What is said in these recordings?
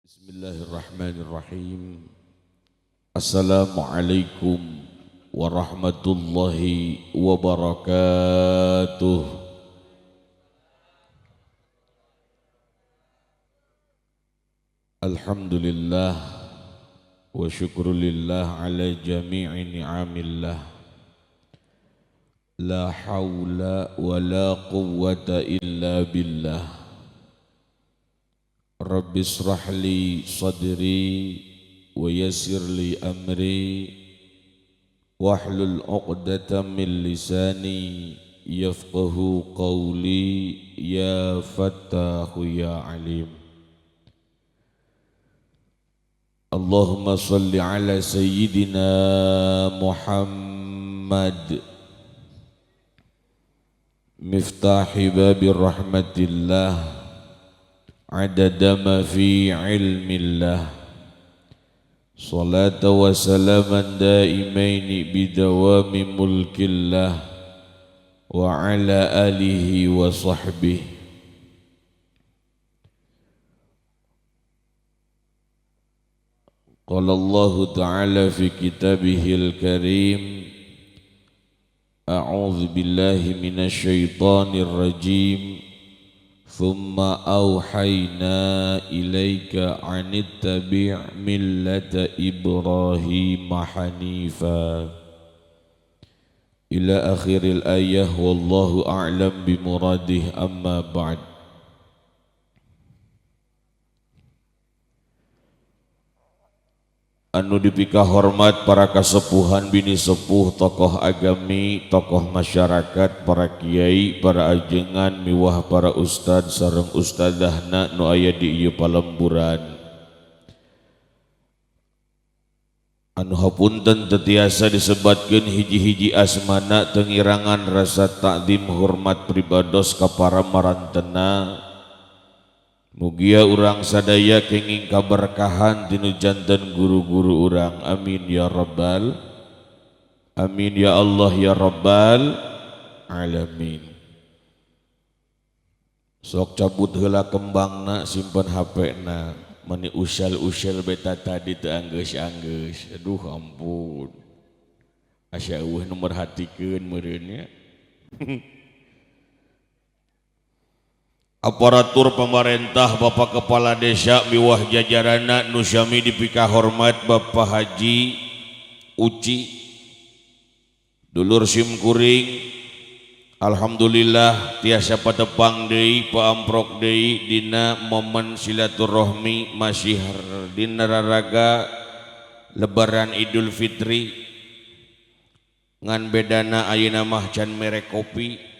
Bismillahirrahmanirrahim. Assalamualaikum warahmatullahi wabarakatuh. Alhamdulillah wa syukrulillah ala jami'i ni'amillah. La hawla wa la quwwata illa billah. Rabbi israh li sadri wa yassir li amri wahlul 'uqdatam min lisani yafqahu qawli ya fattahu ya alim. Allahumma salli ala sayyidina Muhammad miftahi babir rahmatillah adada ma fi ilmillah salata wa salaman daimaini bidawami mulkillah wa ala alihi wa sahbihi. Qala Allahu ta'ala fi kitabihil karim, a'udzu billahi minasy syaithanir rajim. Thumma awhayna ilaika anittabi' millata Ibrahim hanifa ila akhiril ayah, wallahu a'lam bimuradih, amma ba'd. Anu dipika hormat para kasepuhan bini sepuh, tokoh agami, tokoh masyarakat, para kiai, para ajengan, miwah para ustad sareng ustadahna nu aya di ieu palemburan. Anu hapunten teu tiasa disebatkeun hiji-hiji asmana teu ngirangan rasa takdim hormat pribados ka para marantena. Mugia urang sadaya kenging kaberkahan tinu janten guru-guru urang. Amin ya rabbal amin ya Allah ya rabbal alamin. Sok cabut heula kembangna, simpen HP-na, meni usel-usel beta tadi teu anggeus-anggeus. Aduh ampun. Asa eueuh nu merhatikeun meureun nya. Aparatur pemerintah, Bapak Kepala Desa miwah jajaranna nu sami dipika hormat Bapak Haji Uci, dulur simkuring, alhamdulillah tiasa patepang deui paamprok deui dina momen silaturahmi masih dina raraga Lebaran Idul Fitri, ngan bedana ayeuna mah can mere kopi.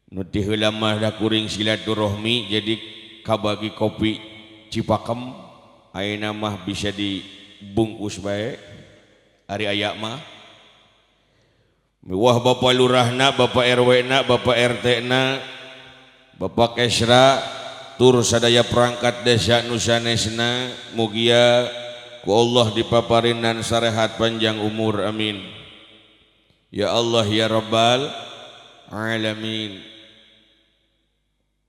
Nu ti heula mah da kuring silaturahmi jadi kabagi kopi Cipakem, ayeuna mah bisa dibungkus bae ari aya mah. Miwah Bapak Lurahna, Bapak RW-na, Bapak RT-na, Bapak Kesra, tur sadaya perangkat desa nu sanesna, mugia ku Allah dipaparinan sarehat panjang umur, amin. Ya Allah ya Rabbal alamin.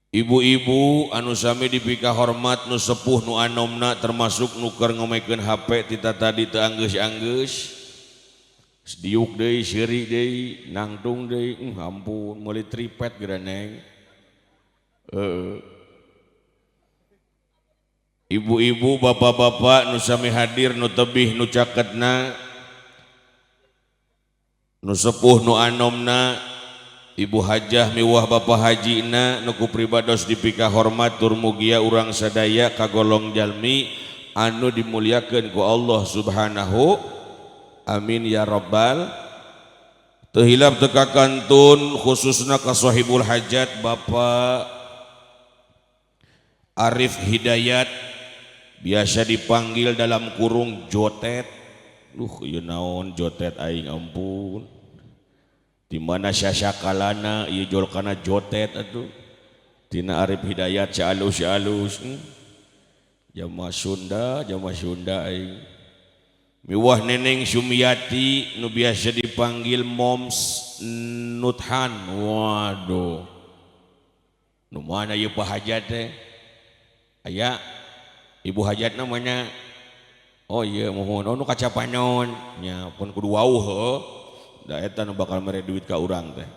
Ibu-ibu anu sami dipika hormat nu sepuh nu anomna termasuk nu keur ngomekeun HP tita tadi teu anggeus-anggeus. Diuk deui, seuri deui, nangtung deui, ampun meuli tripet geura neng. Heeh. Ibu-ibu, bapak-bapak nu sami hadir nu tebih nu caketna, nu sepuh nu anomna, Ibu Hajah miwah Bapak Hajina nu ku pribados dipika hormat tur mugia urang sadaya kagolong jalmi anu dimuliakeun ku Allah Subhanahu, amin ya rabbal. Teu hilap teu kakantun khususna ka sahibul hajat Bapak Arif Hidayat, biasa dipanggil dalam kurung Jotet. Duh ieu naon Jotet aing ampun. Di mana syasakalana ieu jolkana Jotet atuh. Tina Arif Hidayat alus-alus. Jamaah Sunda, jamaah Sunda aing. Miwah Neneng Sumiati nu biasa dipanggil Moms Nuthan. Waduh. Nu mana ieu Pak Hajat teh? Aya Ibu hajat namanya. Oh iya, mohon. Oh, nu kacapanyon nya pun kudu wauh heuh. Da eta nu bakal mere duit ka urang teh.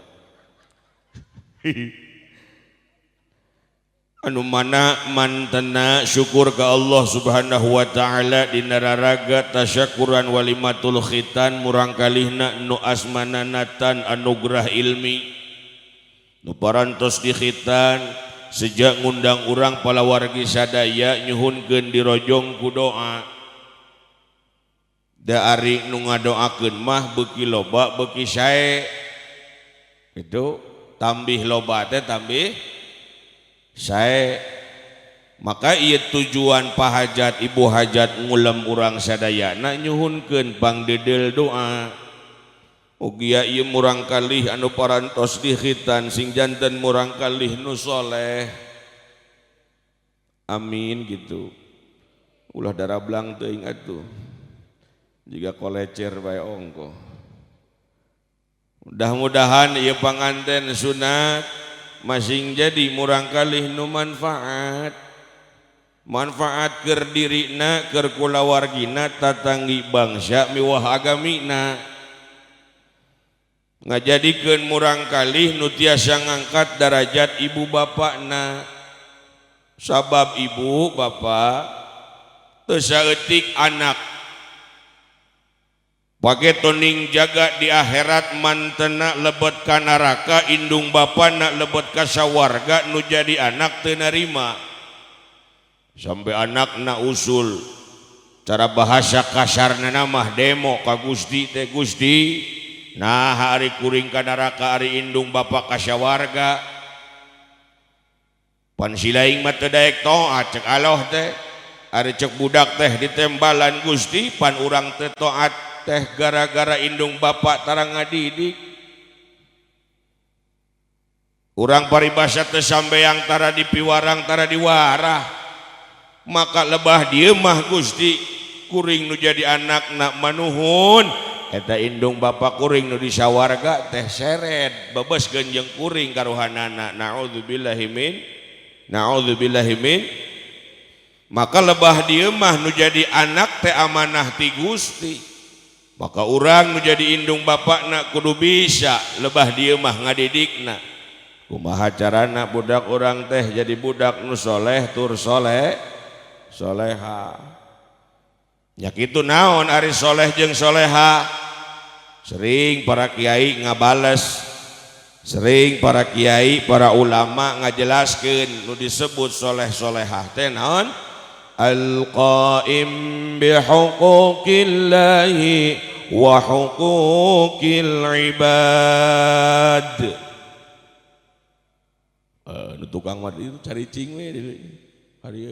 Anu mana mantena syukur ka Allah Subhanahu wa taala dina raraga tasyakuran walimatul khitan murang kalihna nu asmana natan anugerah ilmi nu parantos di khitan sejak ngundang urang palawargi sadaya nyuhunkeun dirojong ku doa. Da ari nu ngadoakeun mah beuki loba beuki sae itu, tambih loba teh tambih sae. Maka ieu tujuan pahajat ibu hajat ngulem urang sadayana nyuhunkeun pangdeudel doa. Ugia ieu murang kalih anu parantos di khitan sing janten murang kalih nu soleh, amin gitu. Ulah darablang teuing atuh jiga kolecer bae ongko. Mudah-mudahan ieu panganten sunat masing jadi murang kalih nu manfaat, manfaat keur dirina, keur kulawargina, tatanggi bangsa miwah agamina, ngajadikeun murang kalih nu tiasa ngangkat darajat ibu bapakna. Sabab ibu bapak teu saeutik anak pake toning jaga di akhirat mantena lebet ka neraka, indung bapana lebet ka sawarga, nu jadi anak teu narima sampai anakna usul cara bahasa kasarna mah demo ka Gusti teh, Gusti nah ari kuring ka neraka, ari indung bapak ka sawarga, pan silaing mah teu daek taat cek Allah teh, ari cek budak teh ditembalan Gusti, pan urang teu taat teh gara-gara indung bapak tara ngadidik urang, paribasa teh sambeang tara dipiwarang tara diwarah. Maka lebah dieu mah Gusti kuring nu jadi anak nak manuhun eta indung bapak kuring nu di sawarga teh seret bebeskeun jeung kuring karuhanana, naudzubillahi min naudzubillahi min. Maka lebah dieu mah nu jadi anak teh amanah ti Gusti, maka urang nu jadi indung bapakna kudu bisa lebah dieu mah ngadidikna kumaha carana budak urang teh jadi budak nu soleh tur soleh soleha. Nya kitu naon ari soleh jeung soleha, sering para kiai ngabales, sering para kiai para ulama ngajelaskeun nu disebut soleh solehah teh naon, al-qaim bihuquqillahi wa huquqil ibad. Nu tukang mah itu cari cing we hari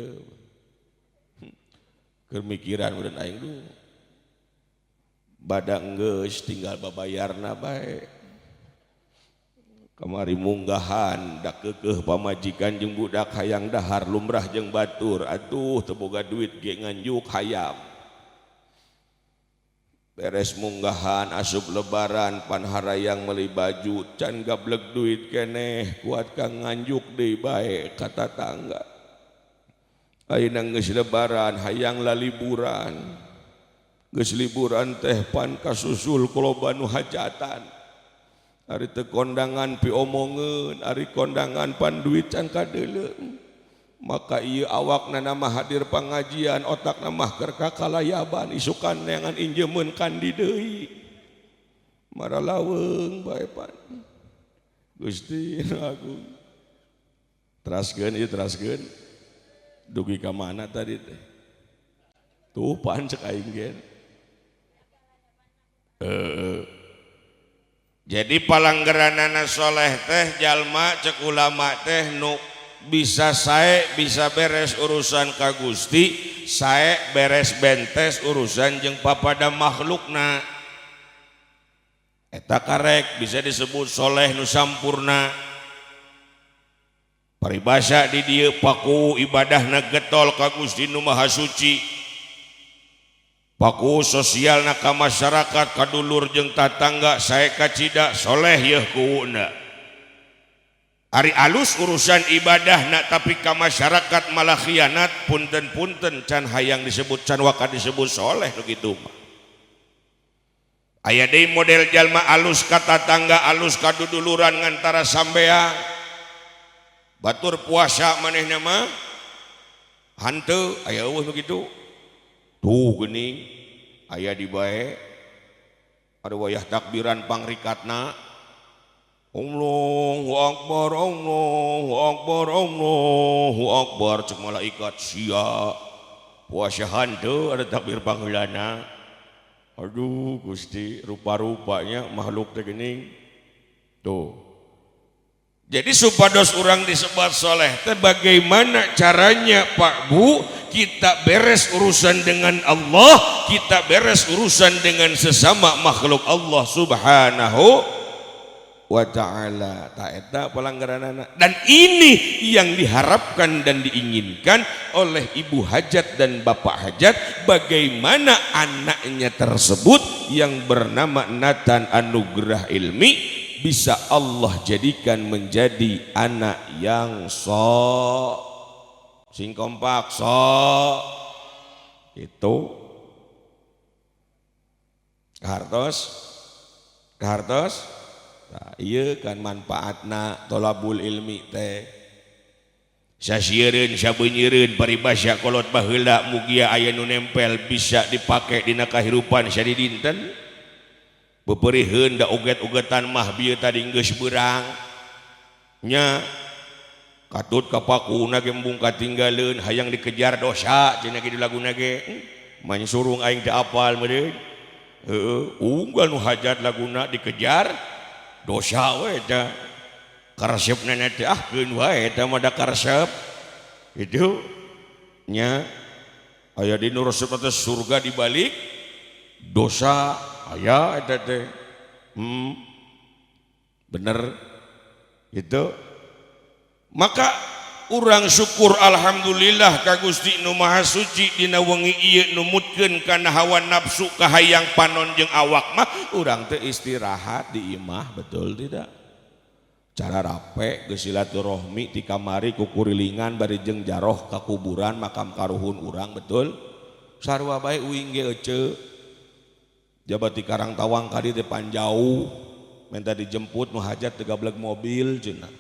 keur mikiran udah aing du badak geus tinggal babayarna bae. Kamari munggahan dak keukeuh pamajikan jeung budak hayang dahar lumrah jeung batur, atuh teu boga duit ge nganjuk hayam. Beres munggahan asup lebaran pan harayang meuli baju can gableg duit keneh kuat ka nganjuk deui bae ka tatangga. Ayeuna geus lebaran hayang laliburan, geus liburan teh pan kasusul ku loba nu hajatan, ari teu kondangan piomongeun, ari kondangan pan duit can kadeuleung. Maka ieu awakna mah hadir pangajian, otakna mah keur kakalayaban isukan neangan injemeun kandi deui maralaweung bae pan. Gusti agung teraskeun ieu, teraskeun dugi ka mana tadi teh tuh pan cek aing ge. Jadi palanggeranana soleh teh jalma cek ulama teh nu bisa sae bisa beres urusan ka Gusti, sae beres bentes urusan jeung papada makhlukna, eta karek bisa disebut soleh nu sampurna. Paribasa di dieu paku ibadahna getol ka Gusti nu Maha Suci, paku sosialna ka masyarakat, kadulur jeung tatangga sae kacida soleh yeuh kuwuna. Ari alus urusan ibadah nak, tapi ka masyarakat malah khianat, punten-punten, can hayang disebut, can waka disebut soleh nu kitu mah. Aya deui model jalma alus ka tatangga, alus ka duduluran, ngantara sambeang. Batur puasa, manehna mah hanteu. Aya euweuh nu kitu? Tuh geuning, aya di bae. Ada wayah takbiran pangrikatna, "Allahu Akbar, Allahu Akbar, Allahu Akbar." Cek malaikat, "Sia puasa hanteu, ada takbir pangheulana." Aduh Gusti, rupa-rupanya makhluk teh geuning tuh. Jadi supados urang disebut soleh teh bagaimana caranya, Pak, Bu? Kita beres urusan dengan Allah, kita beres urusan dengan sesama makhluk Allah Subhanahu wa Ta'ala. Tah, eta pelanggaran, dan ini yang diharapkan dan diinginkan oleh Ibu Hajat dan Bapak Hajat, bagaimana anaknya tersebut yang bernama Nathan Anugrah Ilmi bisa Allah jadikan menjadi anak yang so sing kompak so itu. Kahartos, kahartos. Nah, iya kan manfaatna tolabul ilmi teh. Sasiereun sabeunyireun paribasa kolot baheula, mugia aya nu nempel, bisa dipake dina kahirupan sadidinten. Beupeuriheun da uget-ugetan mah bieu tadi geus beurang nya, katut kapakuna ge embung katinggaleun, hayang dikejar dosa cenah ge di laguna ge. Main surung aing teu apal meureun. Heeh, unggal nu hajat laguna dikejar dosa we teh karesepna teh. Ah, keun wae eta mah, da karesep itu nya. Aya di nu resep teh surga dibalik dosa, aya eta teh. Bener itu. Maka urang syukur alhamdulillah ka Gusti Nu Maha Suci dina wengi ieu, numutkeun kana hawa nafsu, kahayang panon jeung awak mah urang teh istirahat di imah, betul tidak? Cara rape geus silaturahmi ti kamari kukurilingan bari jeung jaroh ka kuburan makam karuhun urang, betul? Sarua bae uing ge, ece jabat di Karangtawang ka dieu teh panjauh, minta dijemput nu hajat teu gableg mobil cenah,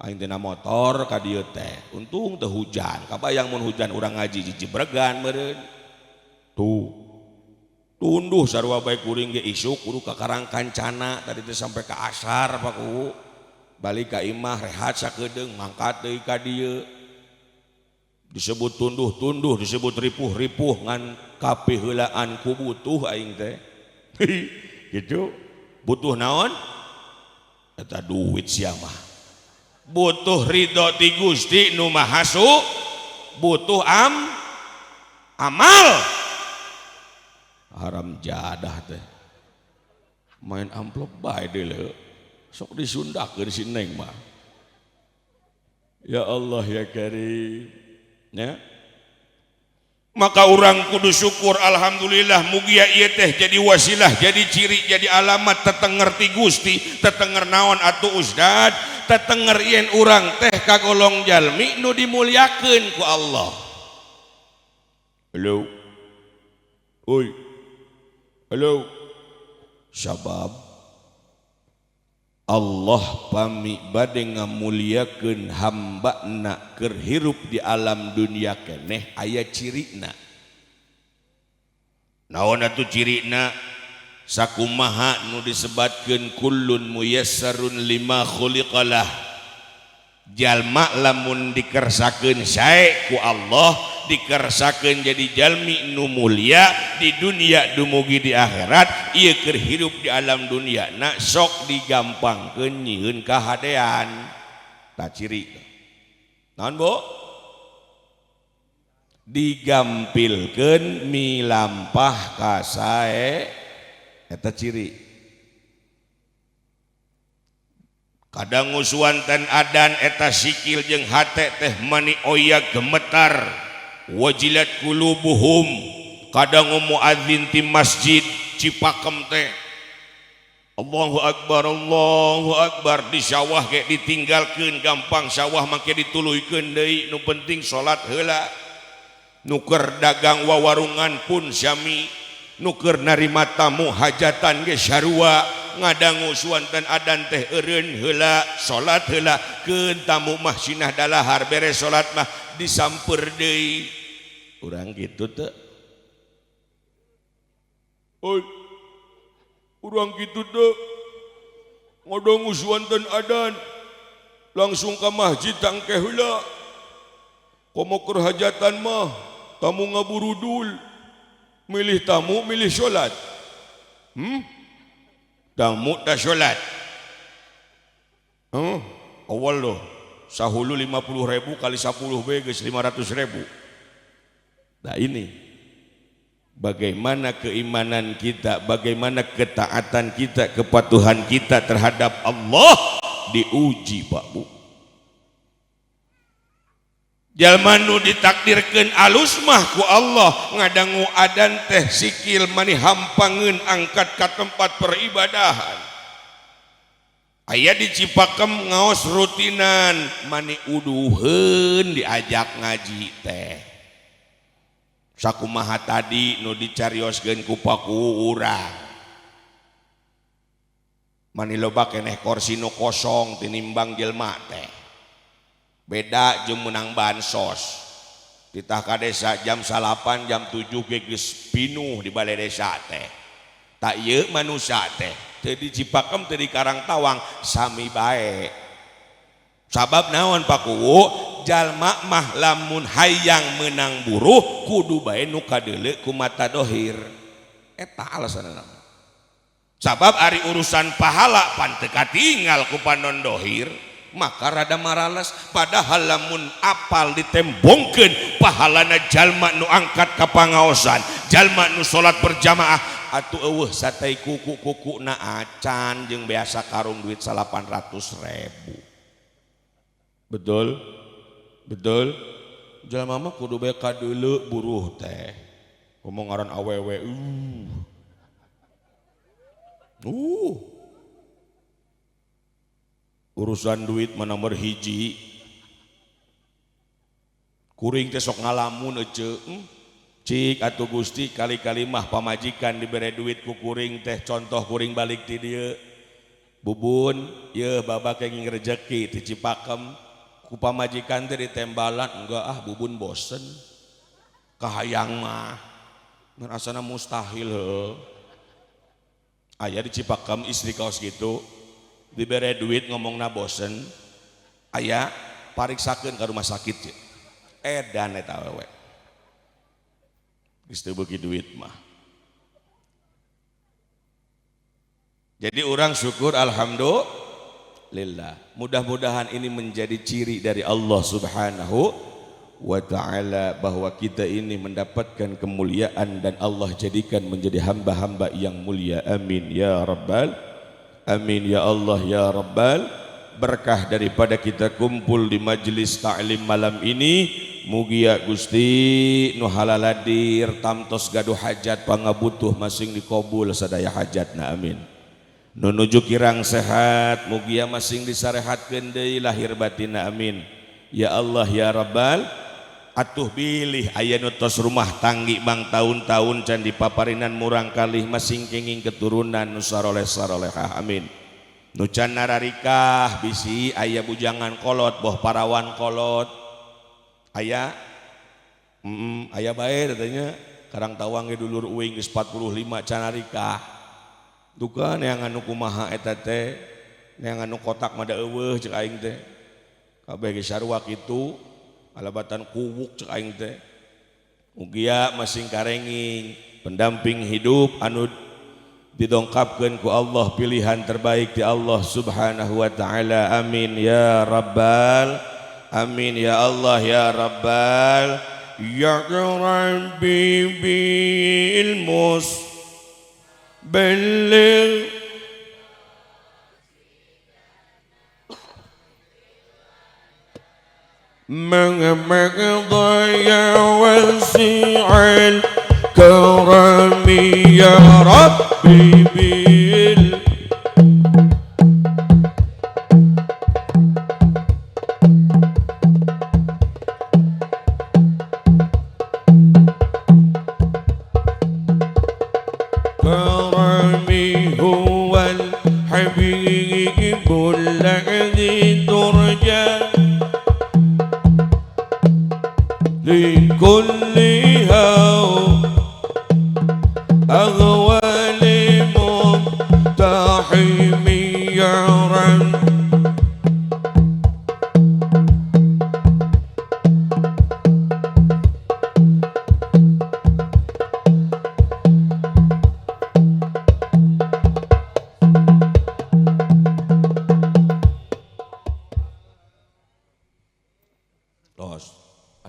aing tina motor ka dieu teh. Untung teu hujan, kabayang mun hujan urang ngaji jijibregan meureun. Tuh, tunduh sarua bae kuring ge, isuk kudu ka Karang Kancana tadi teh sampai ka asar, Pak Kuwu. Balik ka imah rehat sakedeung, mangkat deui ka dieu. Disebut tunduh-tunduh, disebut ripuh-ripuh, ngan kapiheulaan ku butuh aing teh gitu. Butuh naon eta? Duit sia mah. Butuh ridho ti Gusti Nu Maha Su, butuh amal. Haram jadah teh, main amplop bae deuleu, sok disundakeun si Neng mah. Ya Allah ya Karim ya. Maka urang kudu syukur alhamdulillah, mugia ieu teh jadi wasilah, jadi ciri, jadi alamat tetenger ti Gusti. Tetenger naon atuh, Ustad? Tetenger yen urang teh kagolong jalmi nu dimuliakeun ku Allah. Halo, oi, halo. Sabab Allah pami bade ngamuliakeun hambana keur hirup di alam dunia keneh, aya cirina. Naon atuh cirina? Sakumaha nu disebatkeun kullun muyassarun lima khuliqalah. Jalma lamun dikersakeun sae ku Allah, dikersakeun jadi jalmi nu mulia di dunia dumugi di akhirat, ieu keur hirup di alam dunia na sok digampangkeun nyieun kahadean. Tah, ciri naon, Bu? Digampilkeun milampah kasae, eta ciri. Kadang ngusuanten adan eta sikil jeung hate teh mani oya gemetar, wajilat qulubuhum. Kadang muadzin ti Masjid Cipakem teh, Allahu Akbar, Allahu Akbar. Di sawah kayak ditinggalkan, gampang sawah make dituluykeun deui, nu penting salat heula. Nu keur dagang wawarungan pun sami, nu keur narima tamu hajatan ge sarua, ngadangu suanten adan teh eureun heula, salat heula, keun tamu mah sinah dalahar, beres salat mah disamper deui. Urang kitu teu? Oi, urang kitu teu? Ngadangu suanten adan langsung ka masjid, tangke heula. Komo keur hajatan mah tamu ngaburudul, milih tamu milih salat. Tamu tak salat. Awal loh sahulu 50.000 kali 10 B geus 500.000. Nah, ini bagaimana keimanan kita, bagaimana ketaatan kita, kepatuhan kita terhadap Allah diuji, Pak, Bu. Jalma nu ditakdirkeun alus mah ku Allah, ngadangu adan teh sikil mani hampangeun angkat ka tempat peribadahan. Aya di Cipakem ngaos rutinan, mani uduheun diajak ngaji teh. Sakumaha tadi nu dicarioskeun ku paku urang. Mani loba keneh kursi nu kosong tinimbang jelema teh. Beda jeung menang bansos. Titah ka desa jam 9, jam 7 ge geus pinuh di balai desa teh. Tak ieu manusia teh, teu di Cipakem teu di Karangtawang sami bae. Sabab naon, Pak Kuwu? Jalma mah lamun hayang menang buruh kudu bae nu kadeuleu ku mata dohir. Eta alasanna. Sabab ari urusan pahala pan teu katingal ku panon dohir, maka rada marales. Padahal lamun apal ditembongkeun pahalana jalma nu angkat ka pangaosan, jalma nu salat berjamaah, atuh eueuh satai kuku-kuku na acan jeung biasa karung duit 800.000. Betul? Betul? Jalma mah kudu bae kadeuleu buruh teh. Ngomong ngaran awewe. Urusan duit mah nomor hiji. Kuring teh sok ngalamun ece. Cik atuh Gusti, kali-kali mah pamajikan dibere duit ku kuring teh, contoh kuring balik ti dieu. Bubun, ye babak kenging rejeki ti Cipakem ku pamajikan teh ditembalan, enggak ah Bubun bosen. Kahayang mah ngan asana mustahil heuh. Aya di Cipakem istri kaos gitu dibere duit ngomongna bosen, aya pariksakeun ka rumah sakit ye. Edan eta awewe. Geus teu beuki duit mah. Jadi orang syukur alhamdulillah. Mudah-mudahan ini menjadi ciri dari Allah Subhanahu wa ta'ala bahwa kita ini mendapatkan kemuliaan dan Allah jadikan menjadi hamba-hamba yang mulia. Amin ya rabbal amin ya Allah ya rabbal. Berkah daripada kita kumpul di majelis ta'lim malam ini, mugia Gusti nu halaladir tamtos gaduh hajat pangabutuh masing dikabul sadaya hajatna, amin. Nu nuju kirang sehat mugia masing disarehatkeun deui lahir batinna, amin ya Allah ya rabbal. Atuh bilih aya nu tos rumah tanggi bang tahun-tahun can dipaparinan murang kalih masing kenging keturunan nu saroleh-sarolehah, amin. Nu can nararikah bisi aya bujangan kolot boh parawan kolot aya, aya bae katanya Karangtawang ge dulur uing geus 45 can narikah. Duka neangan nu kumaha eta teh, neangan nu kotak mah da eueuh ceuk aing teh. Kabeh ge sarua kitu, alabatan kuwuk ceuk aing teh. Mugia masing karenging pendamping hidup anu didongkapkeun ku Allah, pilihan terbaik di Allah Subhanahu wa ta'ala, amin ya rabbal amin ya Allah ya rabbal. Ya rabbi bil mus balligh maqdaya wasi'al karami ya rabbi bil الحبيب الذي ترجى لكل أغوال مقتحم يرى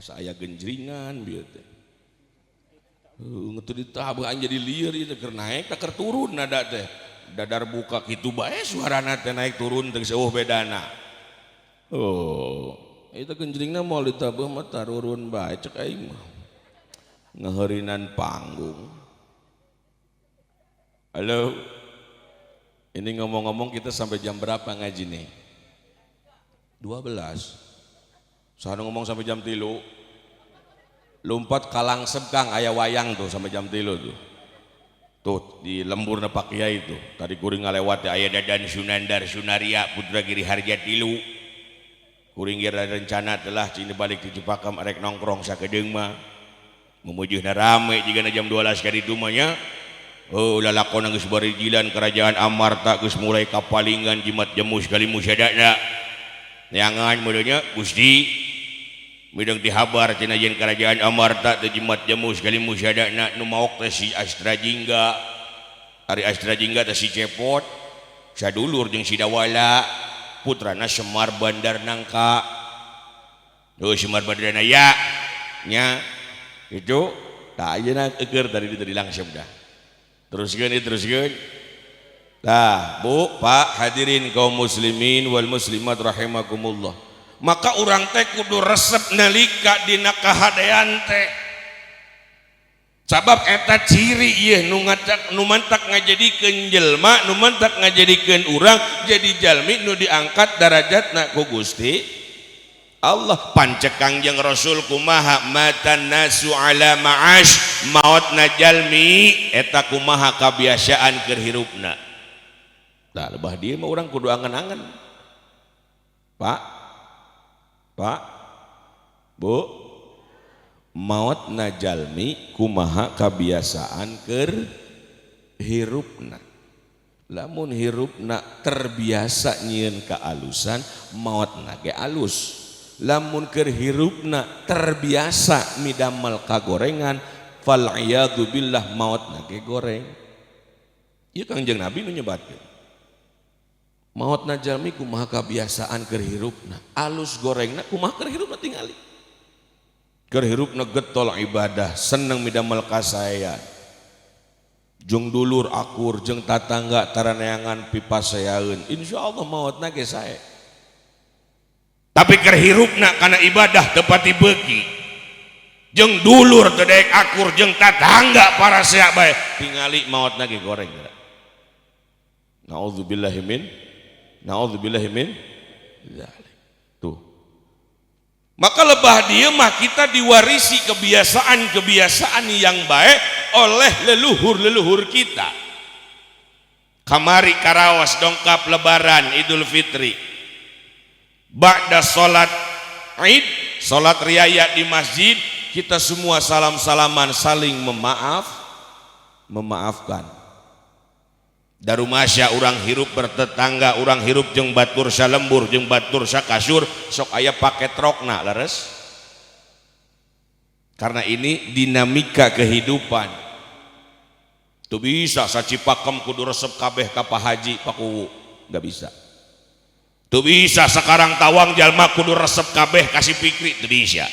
asa aya genjringan bieu teh. Teu ditabeuhan jadi lieur ieu teh keur naik teh keur turun nada teh. Dadar buka kitu bae suarana teh naik turun teh seueuh bedana. Oh, eta genjringna moal ditabeuh mah tarurun bae cek aing mah. Ngaheurinan panggung. Halo. Ini ngomong-ngomong kita sampai jam berapa ngaji nih? 12. Sana ngomong sampai jam 3. Lompat kalangsep Kang, aya wayang tuh sampai jam 3 tuh. Tuh di lembur Pak Kiai tuh. Tadi kuring ngalewat ya aya Dadan Sunandar Sunaria Putra Giri Harja 3. Kuring ge rencana telah cini balik di Cipakam arek nongkrong sakedeung mah. Memujuhna rame jigana jam 12 ka ditu mah nya. Oh lalakon geus barijilan kerajaan Amarta geus mulai kapalingan jimat jemus kali musyadana. Neangan meureunnya Gusti midang dihabar cenah yen kerajaan Amarta teh jimat jemus kali musyadana nu maok teh si Astra Jingga. Ari Astra Jingga teh si Cepot sadulur jeung si Dawala putrana Semar Bandar Nangka. Tuh Semar Bandar Naya nya itu tah ayeuna eukeur tadi di langsung dah. Teruskeun ieu teruskeun. Tah Bu, Pak, hadirin kaum muslimin wal muslimat rahimakumullah. Maka urang teh kudu resep nalika dina kahadean teh. Sabab eta ciri ieu nu ngacak nu mantak ngajadikeun jelma, nu mantak ngajadikeun urang jadi jalmi nu diangkat darajatna ku Gusti Allah. Pancek Kangjeng Rasul kumaha matan nasu ala ma'ash, maotna jalmi eta kumaha kabiasaan keur hirupna. Tah lebah dieu mah urang kudu angen-angen. Pak, Pak, Bu, maotna jalmi kumaha kabiasaan keur hirupna. Lamun hirupna terbiasa nyieun kaalusan, maotna ge alus. Lamun keur hirupna terbiasa midamel kagorengan, fal iyadu billah maotna ge goreng. Ieu Kangjeng Nabi nu nyebatkeun. Maotna jalmi kumaha kabiasaan keur hirupna, alus gorengna kumaha keur hirupna tingali. Keur hirupna getol ibadah, seneng midamel kasaean. Jeung dulur akur, jeung tatangga taraneangan pipaseaeun. Insyaallah maotna ge sae. Tapi keur hirupna kana ibadah teu pati beuki. Jeung dulur teu daek akur, jeung tatangga parasea bae, tingali maotna ge goreng. Nauzubillahi min Nauzubillahi min dzalik. Tuh. Maka lebah dieu mah kita diwarisi kebiasaan-kebiasaan yang baik oleh leluhur-leluhur kita. Kamari karaos dongkap lebaran Idul Fitri. Ba'da salat Id, salat riyaya di masjid, kita semua salam-salaman saling memaafkan. Darumasya urang hirup bertetangga, urang hirup jeung batur salembur, jeung batur sakasur, sok aya paket rokna leres. Karena ini dinamika kehidupan. Tuh bisa sacipakem kudu resep kabeh ka Pak Haji Pak Kuwu, nggak bisa. Tuh bisa sekarang tawang jalma kudu resep kabeh kasih pikri, tuh bisa.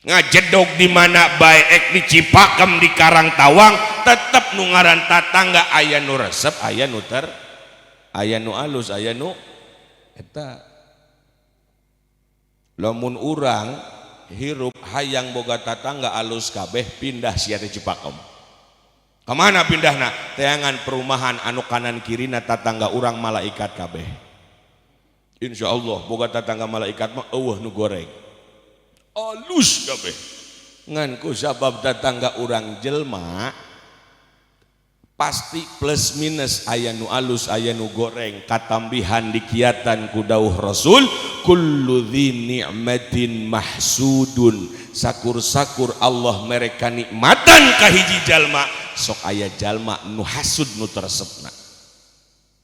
Ngajedog di mana bae ek di Cipakem di Karangtawang tetep nu ngaran tatangga aya nu resep, aya nu ter, aya nu alus, aya nu eta. Lamun urang hirup hayang boga tatangga alus kabeh pindah sia teh Cipakem. Kamana pindahna? Teangan perumahan anu kanan kirina tatangga urang malaikat kabeh. Insyaallah boga tatangga malaikat mah eueuh nu goreng. Alus kabeh. Ngan ku sabab tatangga urang jelma Pasti plus minus, aya nu alus, aya nu goreng. Katambihan dikiatan ku dawuh Rasul, kullu dzi ni'matin mahsudun. Sakur-sakur Allah mere kanikmatan ka hiji jalma, sok aya jalma nu hasud, nu teresepna.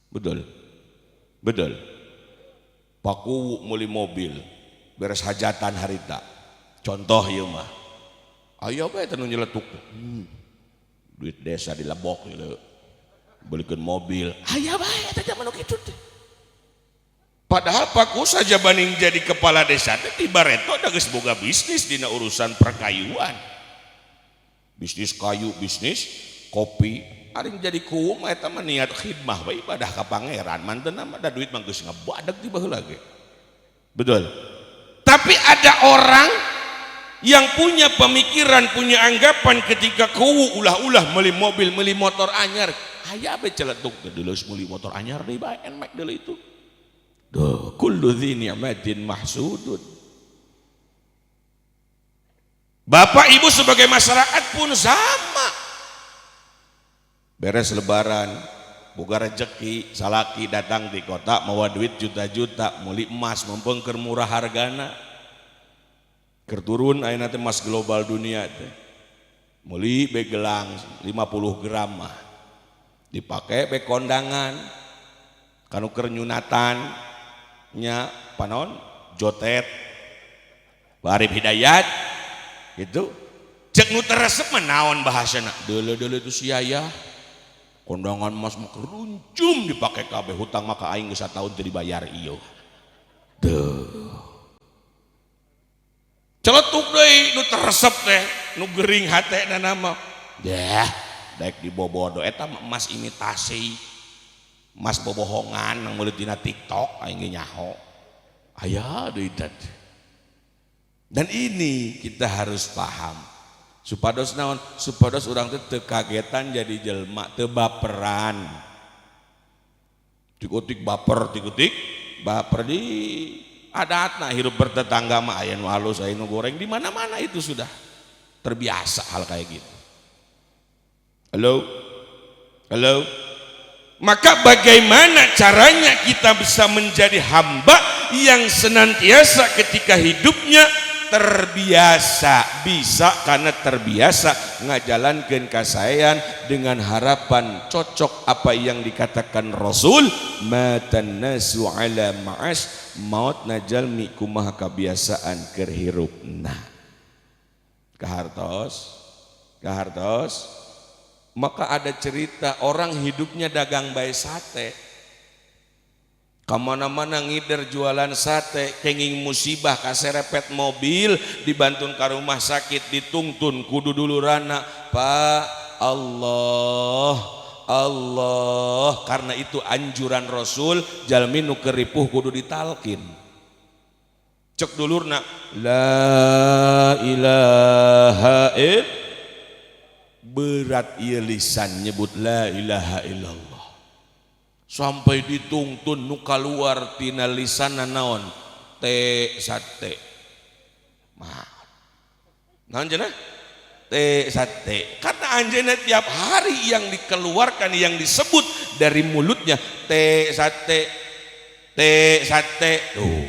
Betul, betul. Paku meuli mobil beres hajatan harita, contoh ieu mah, aya bae teh nu nyeletuk, duit desa dilebok gitu, belikan mobil. Aya bae eta zaman nu kitu teh. Padahal Paku saja banding jadi kepala desa teh ti bareto da geus boga bisnis dina urusan perkayuan, bisnis kayu, bisnis kopi. Ari jadi kuwu mah eta mah niat khidmah bae, ibadah ka pangeran. Mantena mah da duit mah geus ngebadak di baheula ge. Betul. Tapi ada orang yang punya pemikiran, punya anggapan ketika kuwu ulah-ulah beli mobil, beli motor anyar. Aya be celetuk teh, dulu beli motor anyar deui bae, NMAX deui itu. Duh, kullu dzi ni'matin mahsudun. Bapak Ibu sebagai masyarakat pun sama. Beres lebaran, boga rezeki, salaki datang di kota mawa duit juta-juta, meuli emas mumpung keur murah hargana. Keur turun ayeuna teh emas global dunia teh. Meuli be gelang 50 gram mah. Dipake be kondangan. Kanu keur nyunatan nya panon jotet. Barip Hidayat gitu. Cek nu teresep mah naon bahasana? Deuleu-deuleu itu sia ya. Kondangan emas mah keruncum dipake kabeh, hutang maka aing geus satahun teu dibayar ieu. Duh. Celetuk deui nu teresep teh, nu gering hatena mah. Dah, daek dibobodo eta mah emas imitasi. Emas bobohongan nang meuli tina TikTok aing ge nyaho. Aya deui teh. Dan ini kita harus paham. Supados naon? Supados urang teh teu kagetan jadi jelma, teu baperan. Tikutik baper, tikutik baper di adatna hirup bertetangga mah aya nu halus, aya nu goreng, di mana-mana itu sudah terbiasa hal kayak gitu. Halo? Halo? Maka bagaimana caranya kita bisa menjadi hamba yang senantiasa ketika hidupnya terbiasa bisa, karena terbiasa ngajalankeun kasaean dengan harapan cocok apa yang dikatakan Rasul, matan nasu ala ma'as, maut najalmi kumaha kebiasaan keur hirupna. Kahartos, kahartos. Maka ada cerita orang hidupnya dagang bae sate, kemana-mana ngider jualan sate. Kenging musibah kaserepet mobil, dibantun ke rumah sakit, ditungtun kudu dulurana, Pak, Allah Allah. Karena itu anjuran Rasul, jalmi nu keur ripuh kudu ditalkin. Cek dulurna, la ilaha il, berat ieu lisan nyebut la ilaha illallah. Sampai ditungtun, nu kaluar tina lisanna naon? Te sate. Mah naon cenah? Te sate. Karena anjeunna tiap hari yang dikeluarkan, yang disebut dari mulutnya te sate, te sate. Tuh,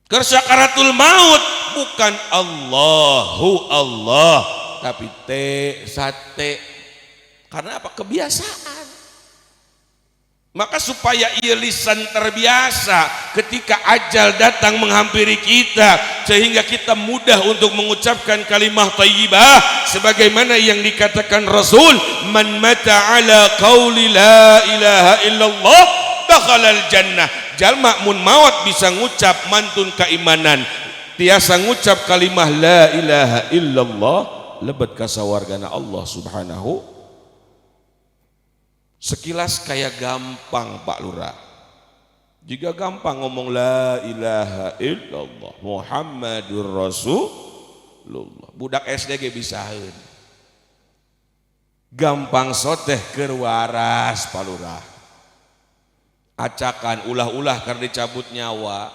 keur sakaratul maut bukan Allahu Allah, tapi te sate. Karena apa? Kebiasaan. Maka supaya ia lisan terbiasa ketika ajal datang menghampiri kita, sehingga kita mudah untuk mengucapkan kalimah thayyibah sebagaimana yang dikatakan Rasul, man mata ala qauli la ilaha illallah dakhalal jannah. Jalma mun maut bisa ngucap mantun keimanan, tiasa ngucap kalimah la ilaha illallah, lebet ka sawargana Allah Subhanahu. Sekilas kayak gampang, Pak Lurah. Jika gampang ngomong la ilaha illallah Muhammadur Rasulullah, budak SD ge bisaeun. Gampang soteh keur waras, Pak Lurah. Acakan ulah-ulah karena dicabut nyawa,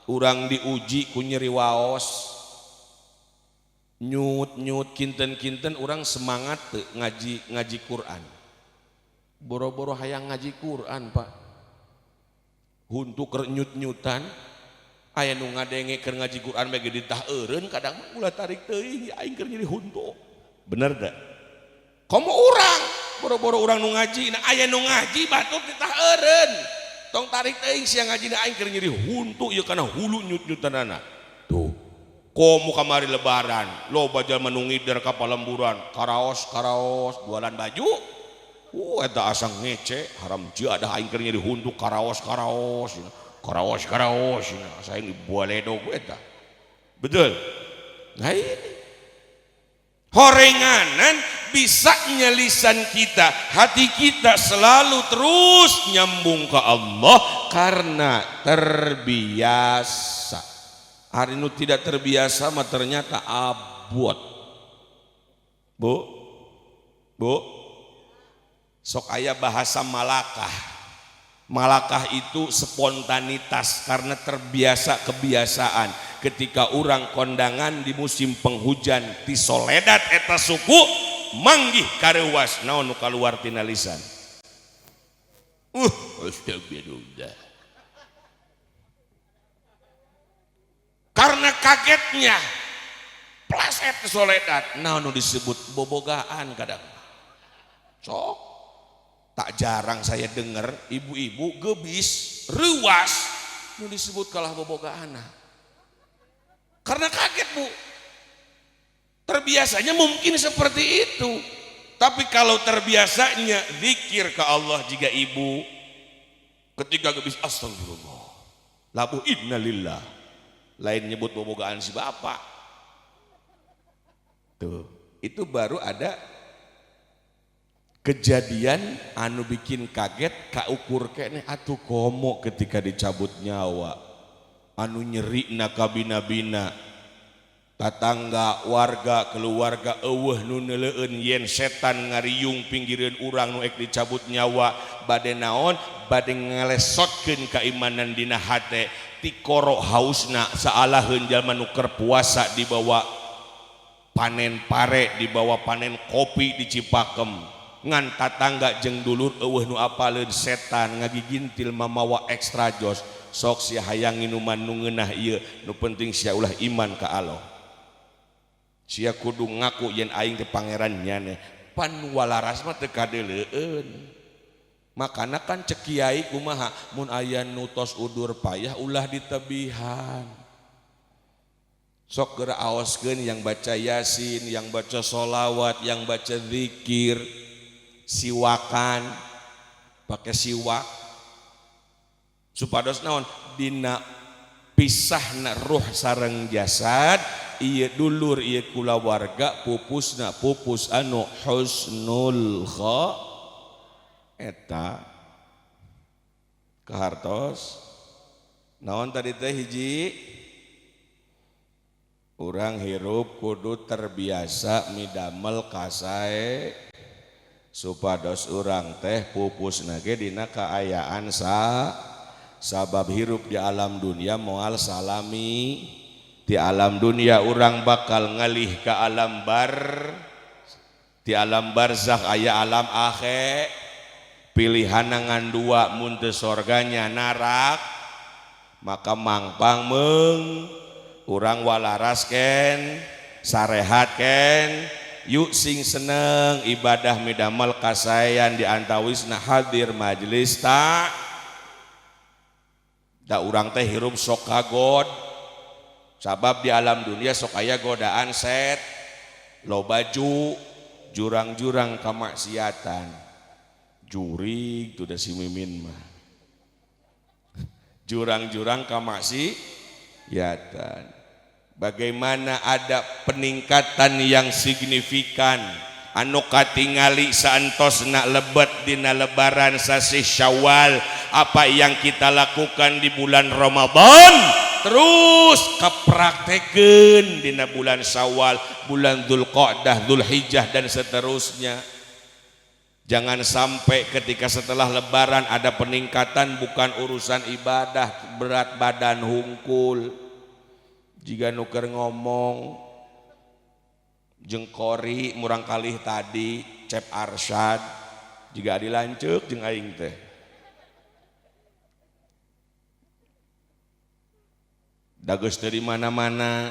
urang diuji ku nyeri waos. Nyut nyut kinten kinten orang semangat teu ngaji ngaji Quran. Boro-boro hayang ngaji Quran, Pak. Huntu keur nyut-nyutan, aya nu ngadenge keur ngaji Quran bae ge ditah eureun, kadang mah ulah tarik teuing aing keur nyeri huntu. Bener teu? Komo urang, boro-boro urang nu ngaji, nah aya nu ngaji batur ditah eureun. Tong tarik teuing sia ngaji aing keur nyeri huntu ieu kana hulu nyut-nyutanana. Tuh. Komo kamari lebaran, loba jalma nu ngider ka palemburan, karaos-karaos jualan baju. Eta asa ngece, haram jadah aing keur nyeri huntu karaos-karaos. Karaos-karaos, asa aing dibualedog eta. Betul. Nah ini horenganan bisa nyelisan kita, hati kita selalu terus nyambung ke Allah karena terbiasa. Hari nu tidak terbiasa mah ternyata abot. Bu, bu, sok aya bahasa malakah. Malakah itu spontanitas karena terbiasa kebiasaan. Ketika orang kondangan di musim penghujan ti soledat eta suku manggih kareuwas, naon nu kaluar tina lisan? Astagfirullah. Karena kagetnya pleset soledat, naon nu disebut bobogaan kadang. Sok tak jarang saya dengar ibu-ibu gebis reuwas nu disebut kalah bobogaan. Karena kaget, Bu. Terbiasanya mungkin seperti itu. Tapi kalau terbiasanya zikir ke Allah jika ibu ketika gebis astagfirullah, labu innalillah, lain nyebut bobogaan si bapak. Tuh, itu baru ada kejadian anu bikin kaget kaukur kene atuh komo ketika dicabut nyawa anu nyeri na kabina-bina tatangga warga keluarga eueuh nu neuleueun yen setan ngariung pinggireun urang nu ek dicabut nyawa bade naon bade ngalesotkeun keimanan dina hate tikoro hausna saalaheun jalma nu keur puasa dibawa panen pare dibawa panen kopi di Cipakem ngan tatangga jeung dulur eueuh nu apaleun setan ngagigintil mamawa ekstra jos sok sia hayang nginuman nu ngeunah ieu nu penting sia ulah iman ka Allah sia kudu ngaku yen aing teh pangeran nyane pan walaras mah teu kadeleueun makana kan cek kiai kumaha mun aya nu tos udur payah ulah ditebihan sok geura aoskeun yang baca yasin yang baca sholawat yang baca zikir siwakan pakai siwak supados naon dina pisahna ruh sareng jasad ieu dulur ieu kulawarga pupusna pupus anu husnul kha eta kahartos naon tadi teh hiji urang hirup kudu terbiasa midamel kasae supados urang teh pupusna ge dina kaayaan sa sabab hirup di alam dunia moal salami di alam dunia urang bakal ngalih ke alam bar di alam barzakh aya alam akhir pilihan ngan dua mun teu sorganya narak maka mangpang meung urang walaras ken sarehat ken yuk sing seneng ibadah midamel kasayan di antawisna hadir majelis tak da urang teh hirup sok kagod sabab di alam dunia sok aya godaan set loba jurang-jurang kamaksiatan jurig tuh da si mimin mah jurang-jurang kamaksiatan. Bagaimana ada peningkatan yang signifikan anu katingali saantosna lebet dina lebaran sasih Syawal, apa yang kita lakukan di bulan Ramadan terus kapraktekeun dina bulan Syawal, bulan Dzulqa'dah, Dzulhijjah dan seterusnya. Jangan sampai ketika setelah lebaran ada peningkatan bukan urusan ibadah, berat badan hungkul. Jika nuker ngomong Jeung Kori murang kalih tadi Cep Arsyad jiga adi lanceuk jeung aing teh. Da geus teu di mana-mana.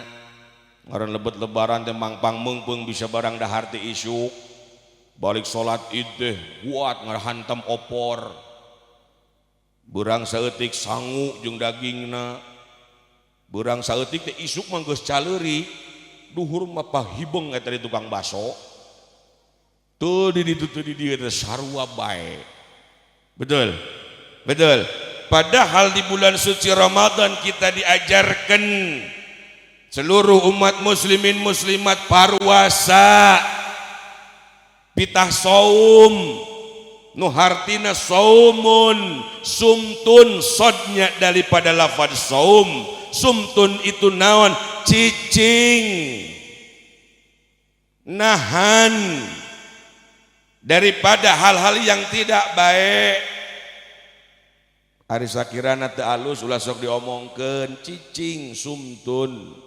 Ngaran lebet lebaran teh mangpang meungpeung bisa barang dahar teh isuk. Balik salat Id teh kuat ngahantam opor. Beurang saeutik sangu jeung dagingna. Beurang saeutik teh isuk mah geus caleuri. Duhur mah pahibeng eta di tukang baso. Teu di ditu teu di dieu teh sarua bae. Betul. Betul. Padahal di bulan suci Ramadan kita diajarkan seluruh umat muslimin muslimat parwasa pitah saum nu hartina saumun sumtun sodnya daripada lafaz saum. Sumtun itu naon? Cicing, nahan daripada hal-hal yang tidak baik. Ari sakirana teu alus ulah sok diomongkeun. Cicing sumtun,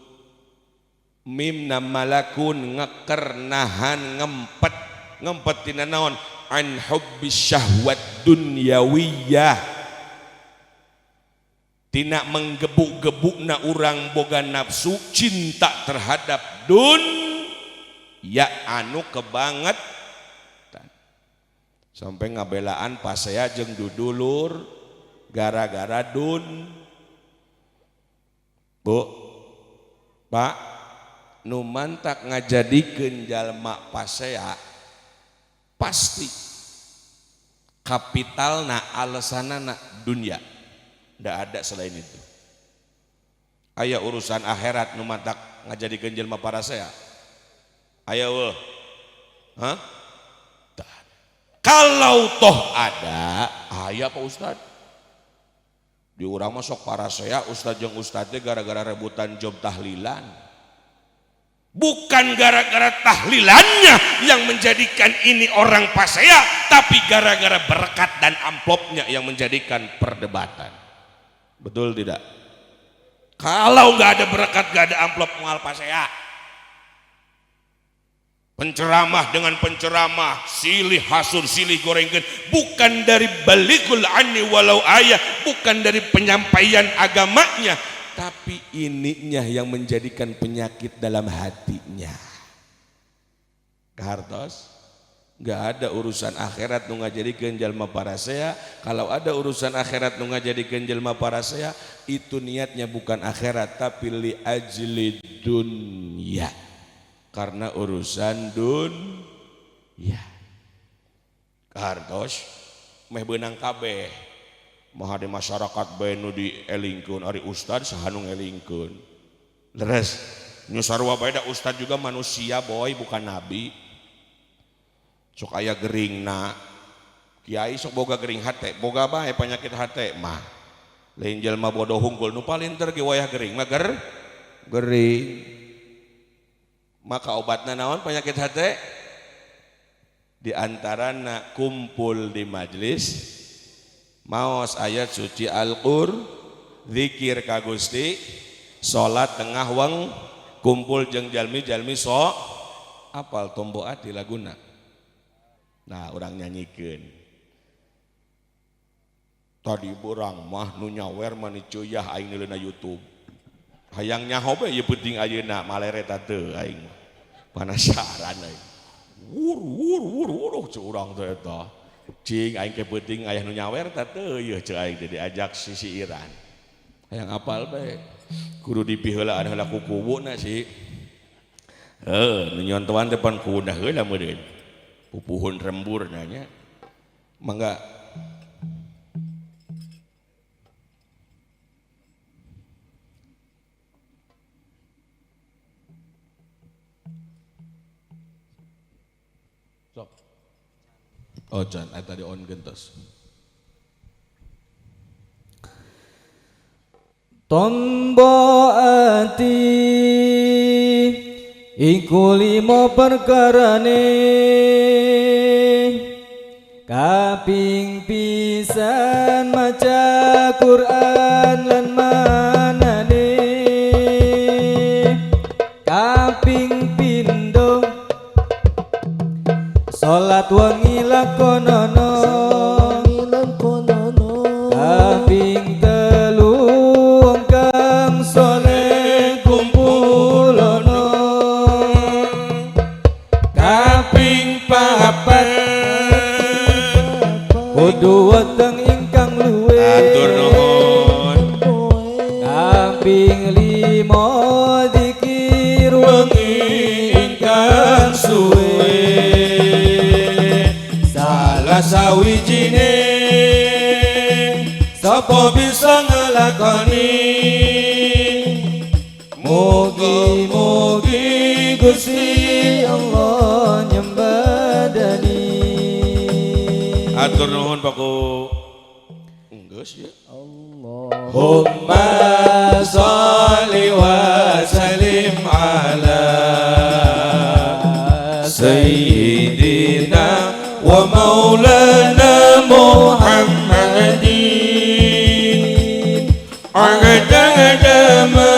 mimna malakun ngeker nahan ngempet. Ngempet tina naon? An hubbis syahwat dunyawiyah, tina menggebuk-gebukna urang boga nafsu cinta terhadap dun ya anu kebanget sampai ngabelaan pasea jeung dudulur gara-gara dun. Bu, Pak, nu mantak ngajadikeun jalma pasea pasti kapitalna alasanana dunia, ndak ada selain itu. Aya urusan akhirat nu mantak ngajadikeun jelema parasea? Aya eueuh? Hah? Kalau toh ada, aya Pak Ustad. Di urang mah sok parasea ustad jeung ustad teh gara-gara rebutan job tahlilan. Bukan gara-gara tahlilannya yang menjadikan ini orang pasea, tapi gara-gara berkat dan amplopnya yang menjadikan perdebatan. Betul tidak? Kalau nggak ada berkat, nggak ada amplop, mual pasea. Penceramah dengan penceramah, silih hasur, silih gorengkeun, bukan dari balikul anni walau ayah, bukan dari penyampaian agamanya, tapi ininya yang menjadikan penyakit dalam hatinya. Kahartos, nggak ada urusan akhirat nu ngajadikeun jalma parasea. Kalau ada urusan akhirat nu ngajadikeun jalma parasea, itu niatnya bukan akhirat tapi li ajli dunya. Karena urusan dunya. Kahartos meh beunang kabeh. Maha di masyarakat bae nu dielingkeun, ari ustad saha nu ngelingkeun. Leres, nu sarua bae da ustad juga manusia boy, bukan nabi. Sok aya geringna. Kiai sok boga gering hate, boga bae penyakit hate mah. Lain jelema bodoh hungkul nu palinter ge wayah gering mah gering. Maka obatna naon penyakit hate? Di antarana kumpul di majelis, maos ayat suci Al-Qur, zikir ka Gusti, salat tengah weng, kumpul jeung jalmi-jalmi sok apal tombo ati laguna. Nah, urang nyanyikeun. Tadi urang mah nu nyawer mah cuyah aing neuleuna YouTube. Hayang nyaho bae ieu penting ayeuna malereta teu aing mah. Penasaran aing. Wur wur wur wur ceu urang teh eta. Cing aing ke penting aya nu nyawer teh teu ieu ceu aing teh diajak sisiiran. Hayang apal bae. Kudu dipiheulaan heula ku kuwuna sih. Heuh, nu nyontohan teh pan kuwuna heula meureun. Pupuhun rembur nanya. Mangga. Sok. Oh, can, tadi on gentos. Tombo ati iku limo perkarane, kaping pisan maca Quran lan manane, kaping pindho Salat wengi lakonono. Kaping telu wong kang soleh kumpulono. Kaping papat kudu weteng ingkang luwe. Atur nuhun. Kaping lima zikir wengi ingkang suwe. Salah sawijine sapa bisa ngelakoni. Mugi-mugi Gusti Allah nyembadani. Atur nuhun Paku. Enggeus ya. Allahumma sholli wa sallim ala sayyidina wa maulana Muhammadin adada ma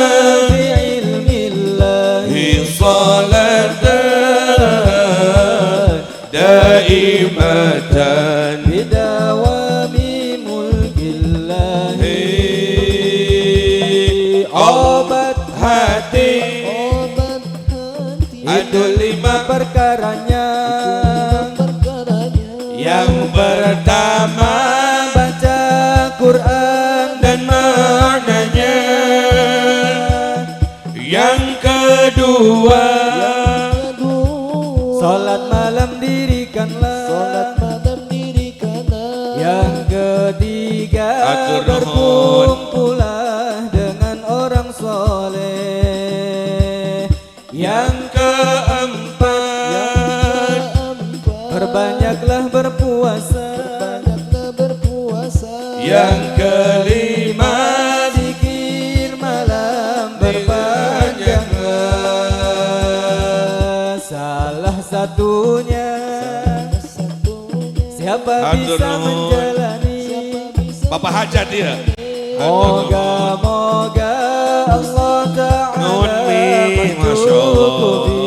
fi ilmillahi salatan daimatan bidawami mulkillahi. Obat hati itu lima perkaranya. Yang pertama baca Quran dan maknanya. Yang kedua salat malam dirikanlah. Yang ketiga berkumpullah dengan orang soleh. Yang keempat perbanyaklah berpuasa. Yang kelima zikir malam berpanjanglah. Salah satunya siapa bisa menjalani. Bapak hajat dia. Moga-moga Allah Ta'ala mencukupi.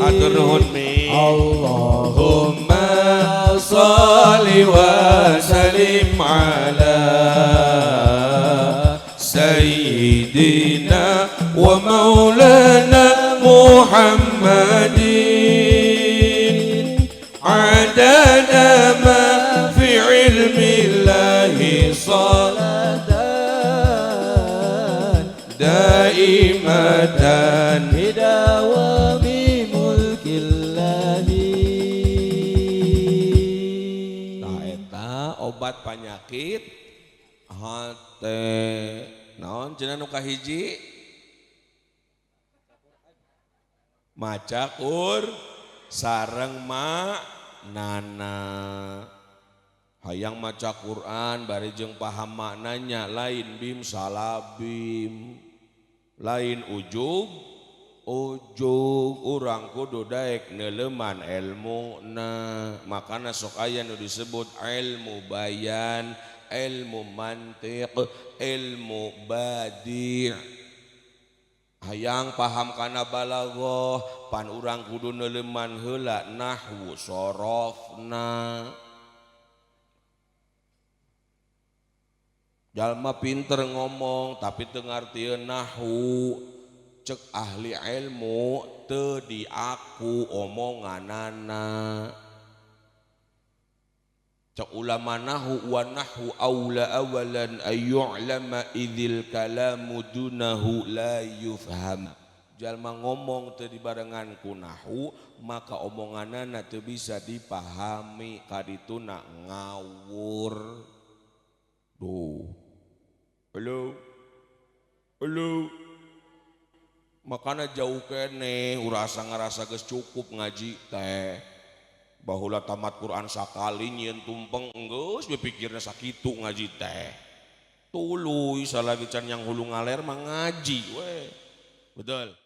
Atur nuhun mi. Allahumma sholli wa sallim ala sayyidina wa maulana Muhammadin adada ma fi ilmillahi salatan daimatan bidawami mulkillahi. Nah eta obat penyakit hate. Naon cenah nu kahiji? Maca Qur sareng ma nana. Hayang maca Quran bari jeung paham maknanya, lain bim salabim, lain ujug ujug. Urang kudu daek neuleman elmuna. Makana sok aya nu disebut ilmu bayan, ilmu mantiq, ilmu badi'. Hayang paham kana balaghah pan urang kudu neuleman heula nahwu sorofna. Jalma pinter ngomong tapi teu ngartieun nahwu, cek ahli ilmu teu diaku omonganana. Cek ulama nahwu wa nahwu aula awalan ayyu'lama idzil kalamu dunahu la yufham. Jalma ngomong teu dibarengan ku nahwu maka omonganana teu bisa dipahami, kadituna ngawur. Duh. Halo. Halo. Makana jauh kene urasa ngarasa geus cukup ngaji teh. Baheula tamat Quran sakali nyieun tumpeng geus bepikirna sakitu ngaji teh. Tuluy salagi can yang hulu ngaler mah ngaji we. Betul.